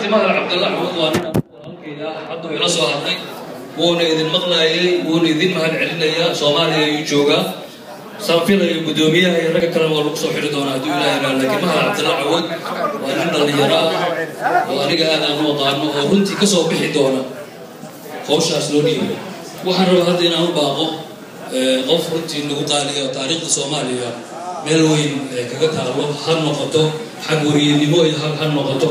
Runtii Mahad Cabdalla Cawad waa nin walaalkayda ah, hadduu ila soo hadlay, wuuna idin maqlaayay, wuuna idin mahad celinayaa. Soomaaliya ayuu joogaa, saan filayo. Guddoomiyaha iyo ragga kalena waa lagu soo xiri doonaa hadduu Ilaah iraa. Laakiin Mahad Cabdalla Cawad waa nin dhallinyaro ah oo aniga aad aan u aqaano oo runtii ka soo bixi doona hawshaas loo dhiibay. Waxaan rabaa hadda inaan u baaqo qof runtii lagu qaaliyo, taariikhda Soomaaliya meel weyn kaga taalo, ha noqoto xag wariyenimo iyo ha noqoto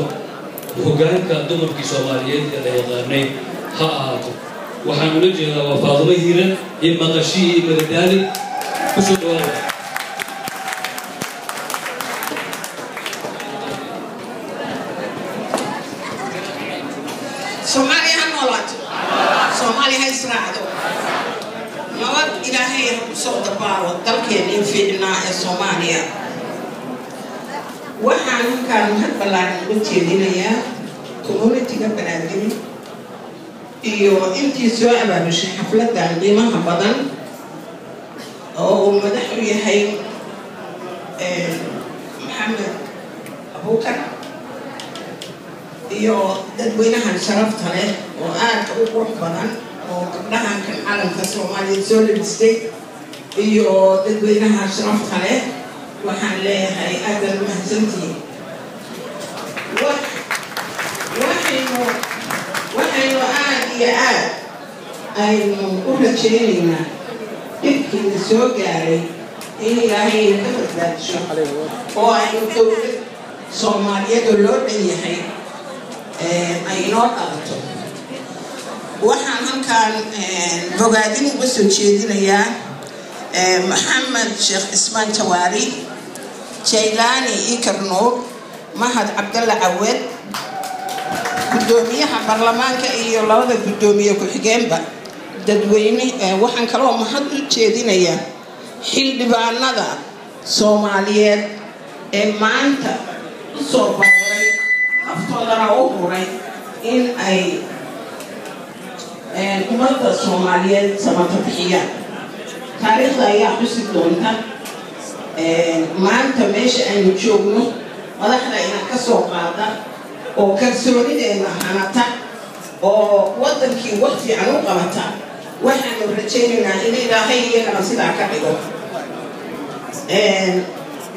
hoggaanka dumarkii Soomaaliyeed ee la yaqaanay ha ahaato. Waxaan ula jeedaa waa Faadumo Hiiran iyo maqashii iyo madadaali. Kusoo dhawaada. Soomaaliya ha noolaato, Soomaaliya ha israacdo, nabad Ilaahay ha ku soo dabaalo dalkeennii fiicnaa ee Soomaaliya. Waxaan halkaan mahad ballaaran uga jeedinayaa communitiga Banaadir iyo intii soo abaabushay xafladan qiimaha badan oo uu madax u yahay Maxamed Abuukar iyo dadweynahan sharafta leh oo aadka u qurux badan oo gabdhahan kan calanka Soomaaliya soo labistay iyo dadweynaha sharafta leh. Waxaan leeyahay aad baad umahadsantihiin. Waxaynu aad iyo aad aynu u rajaynaynaa dhibkiina soo gaaray in Ilaahayna ka badbaadisho oo aynu dowlad Soomaaliyeed oo loo dhan yahay ay inoo dhalato. Waxaan halkaan bogaadin uga soo jeedinayaa Maxamed Sheekh Cismaan Jawaari, Jaylaani Ikar Nuur, Mahad Cabdalla Cawed, guddoomiyaha baarlamaanka iyo labada guddoomiye ku-xigeenba, dadweyne. Waxaan kaloo mahad u jeedinayaa xildhibaanada Soomaaliyeed ee maanta u soo baroray, naftoodana u huray in ay ummadda Soomaaliyeed samata bixiyaan. Taariikhda ayaa xusi doonta maanta meesha aynu joogno madaxda ina ka soo qaada oo kalsoonideena hanata oo waddankii wax fiican u qabata. Waxaanu rajaynaynaa in Ilaahay iyagana sidaa ka dhigo.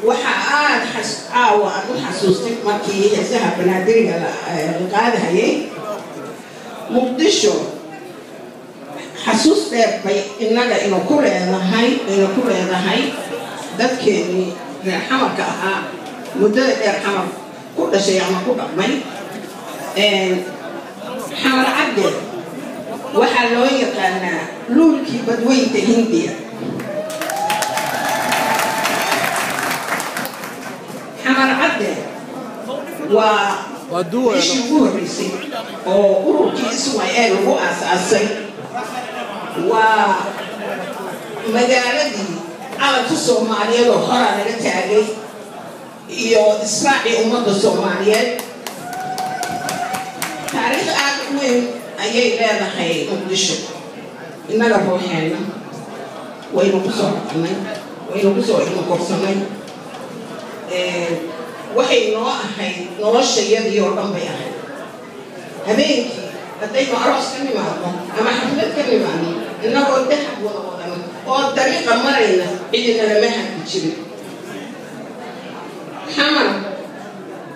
Waxa aada caawa aan u xasuustay markii heesaha Banaadiriga la qaadahayay, Muqdisho xasuus dheer bay innaga inu ku leedahay, inu ku leedahay dadkeenii reer Xamarka ahaa, muddada dheer Xamar ku dhashay ama ku dhaqmay. Xamar Cadde waxaa loo yaqaanaa luulkii badweynta Hindiya. Xamar Cadde waa meeshii ugu horreysay oo ururkii ISYL lagu aas-aasay, waa magaaladii calanka Soomaaliyeed oo horaa laga taagay iyo israacii ummadda Soomaaliyeed. Taariikh aada u weyn ayay leedahay Muqdisho. Innaga ruuxeenna waynu ku soo dhaqnay, waynu kusoo ilmo korsanay, waxay noo ahayd noloshayadii oo dhan bay ahayd. Habeenkii haddaynu aroos ka nimaadno ama xaflad ka nimaadno, innagoo dahab wada wadano oo dariiqa marayna, cidina lama hadli jirin. Xamar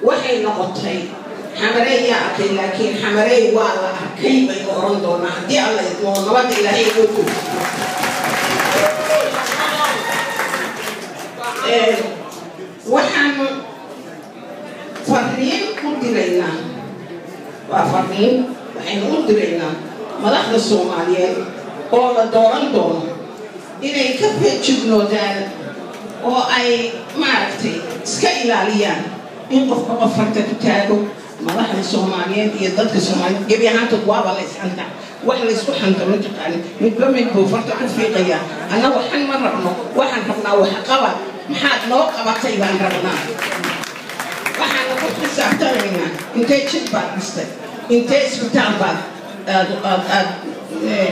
waxay noqotay Xamarey yaa arkay, laakiin Xamarey waa la arkay baynu oran doonaa haddii Alla idmo, nabadda Ilaahay inoo koofiyo. Waxaanu fariin u diraynaa, waa fariin waxaynu u diraynaa madaxda Soomaaliyeed oo la dooran doono inay ka feejignoodaan oo ay maaragtay iska ilaaliyaan in qofka qof farta ku taago. Madaxda Soomaaliyeed iyo dadka Soomaaliyeed gebi ahaantood waaba la isxanta, wax laysku xanto ma taqaanin, midba mid buu farta ku fiiqayaa. Annagu xan ma rabno, waxaan rabnaa waxqabad. Maxaad noo qabatay baan rabnaa. Waxaanu ku xisaabtamaynaa intee jid baad dhistay, intee isbitaal baad aad aad aad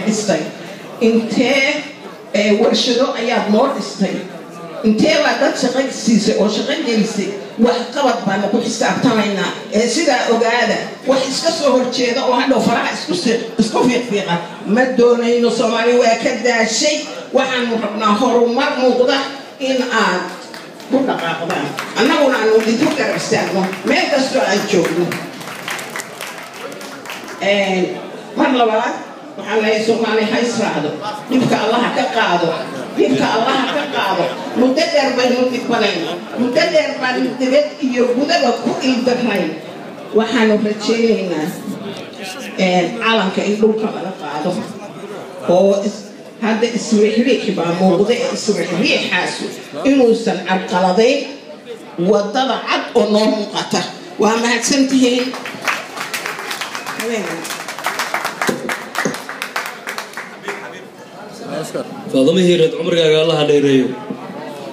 dhistay, intee warshado ayaad noo dhistay, intee baa dad shaqo siisay oo shaqo gelisay. Waxqabad baanu ku xisaabtamaynaa ee sidaa ogaada. Wax iska soo horjeeda oo hadhow faraha isku fiiqfiiqa ma doonayno. Soomaaliya waa ka daashay. Waxaanu rabnaa horumar muuqda in aad ku dhaqaaqdaan, annaguna aanu idinku garab istaagno meel kastoo aan joogno. Mar labaad waxaan leeyahay, Soomaaliya ha israacdo, dhibka Allaha ka qaado, dhibka Allaha ka qaado. Muddo dheer baynu dhibanayn, muddo dheer baanu dibad iyo gudaba ku ildarnayn. Waxaanu rajaynaynaa calanka in dhulka laga qaado oo hadda isriixriix baa muuqda, ee isriixriixaasu inuusan carqaladayn wadada cad oo noo muuqata. Waa mahadsantihiin. Faadamo Hiireed, cumrigaaga Allaha dheereeyo,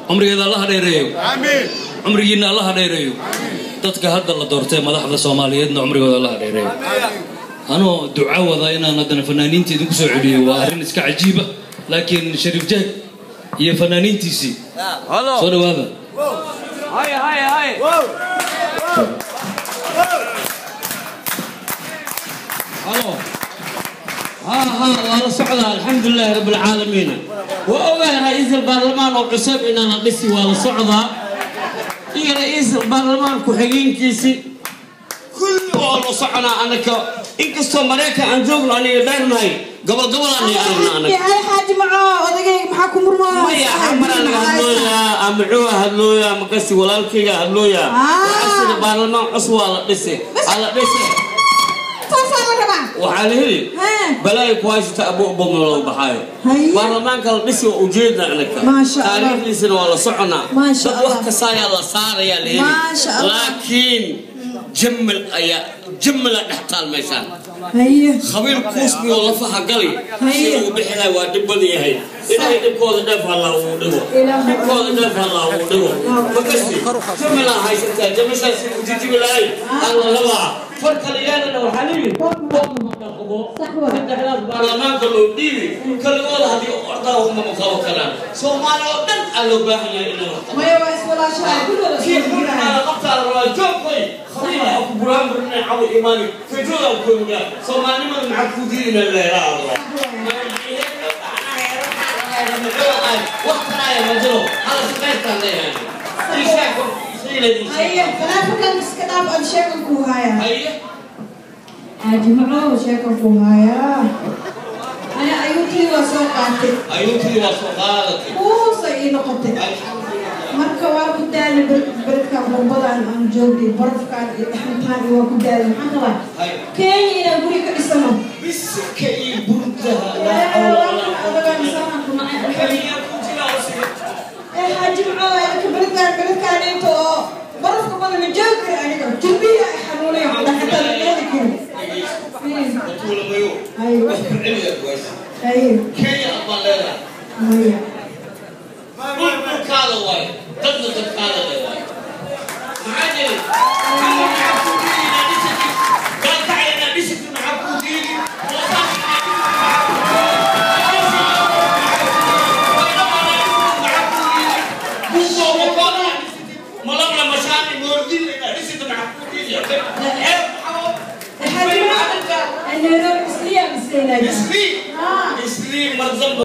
cumrigeeda Allaha dheereeyo, cumrigiinna Allaha dheereeyo, dadka hadda la doortay madaxda Soomaaliyeedna cumrigooda Allaha dheereeyo. Anoo duco wada inaan haddana fanaaniinta idinku soo celiyo waa arrin iska cajiiba, laakiin Shariif Jaag iyo fanaaniintiisii soo dhawaada. Hay hay hay. Halo. ها ها، waa la socdaa. Alxamdulilaahi rabbi alcaalamiin. Waa ogahay ra-iisul baarlamaan oo cusub inaan la dhisi, waa la socdaa, iyo ra-iisul baarlamaan ku-xigeenkiisi kulli waa la soconaa. Anaka inkastoo Maraykan aan joogno, aniga dheernahay, gobol gobol aan aragna anaga. Xaaji Maco, odagayga, maxaa ku murmaa? Maya, xamaraa laga hadlooyaa ama muxuu hadlooyaa makasi walaalkayga hadlooyaa. Waxaa sida baarlamaan cusub waa la dhisi, aa la dhisi. Taasaa la rabaa. Waxaa la heli balaayo ku haysata abu ubama loo baxaayo. Baarlamaanka la dhisi waa ujeedna anaka. Maasha Allah. Taariikhdiisana waa la soconaa. Maasha dad wax Allah. kasaayaa la saarayaa la heli. Maasha Allah. Laakiin jamal ayaa jamala dhex taalmaysaan. Khabiir kuusmi oo lafaha gali si uu bixi lahay waa dhib badan yahay. Ilaahay dhibkooda dheef Allah uu dhigo, dhibkooda dheef Allah uu dhigo. Makasi jamalaa haysataa, jamashaas uu jijibi lahay alla rabaa. Far kale yeelana waxaa layidhi ma dhaqdo. Saddexdaas baarlamaanka loo dhiibi kaligooda haddii ordaa uma qabo karaan. Soomaali oo dhan aa loo baahan yahay inay wax qabto. Maya, waa iswalaashahay kulooda. Kii xunna qabtaa la rabaa. Joog hoy khabiir ha ku buraan burinay cawo imaani kajooga kooga. Soomaalinimada maxaa ku diidina leeraado wax taraya ma jiro, hala shaqaystaan leeyahay. Haye, falaafakan iska dhaaf, aan sheekan ku hayaa. Haye. Xaaji Maco, sheekan ku hayaa. Ana ayuutii waa soo qaatay. Ayuutii waa soo qaadatay. Kuusa ii noqotay. Marka waa ku daalay beledkan, qurbadan aan joognay, barafkan iyo dhaxantaan iyo waa ku daalay. Maxaan rabaa Kenya inaan guri ka dhisano. Bisinka iyo burdaha. Odagaan isaanaan ku nacay. Kenya ku jira oo siga. Ee Xaaji Maco, anaka beledkaan inta oo barafka badan joogi kara, aniga jilbihi ay xanuunaya, xataa la eedi karin. Batuulamayo. Haye. Wax ku celiya ways. Haye. Kenya baan leedahay. Maya. Dhul dhulkaada waaye, dadna dadkaada le waaye. Maxaa jiray? Maxaa ku diidi inaad dhisatid? Gaalkacyo inaad dhisatid maxaa ku diidi? Boosaas inaad dhisatid maxaa ku diidi? Baydhabo inaad dhisatid maxaa ku diidi? Buuso Wakool inaad dhisatid, Malabla, Mashaani, Moordin inaad dhisatid maxaa ku diidi? Ceeb maxaa? Xaaji Maco, Nairobi isliya misleynaya. Islii, islii mar dambe.